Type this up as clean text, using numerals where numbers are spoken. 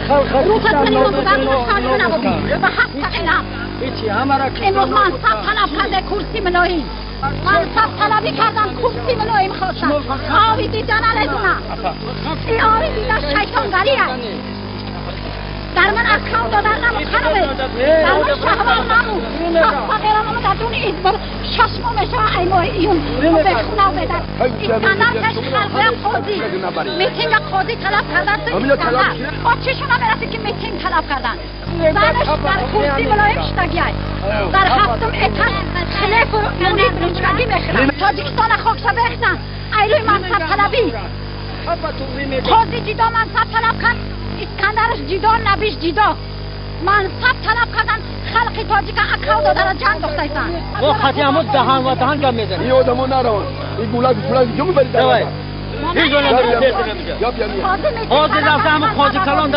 امروز منصب طلب کرده کرسی ملاییم، منصب طلبی کردن، کرسی ملاییم خواستن. آبی دیدن علیدونم، این آبی دیدن شیطانگری است. در من اکاو دادن نمو خرابه، در من شهوار نمو فقیرم در دون ایدبر 6 ماه میشه ای ماه ایون و به خونه بدن. اسکندر کش خلقه قاضی میتینگ قاضی طلب کردن. اسکندر آچشون هم میرسه که میتینگ طلب کردن. زنش در کرسی ملایم شدگی در هفتم اتش خلیف و مونی بلوچگی میخرن. تاجیکستان خاکشه بخنن ایروی منصب طلبی. قاضی جدا منصب طلب کرد، اسکندرش جدا، نبیش جدا منصب طلب کردن. خلق تاجیک اکاو دادن جنگ دختایسن. با خطی همون دهان و دهان کم میزنه. این آدمو نروان، این گولا گولا جو میبری. هیچ جا نمیشه. قاضی رفته همون قاضی کلان.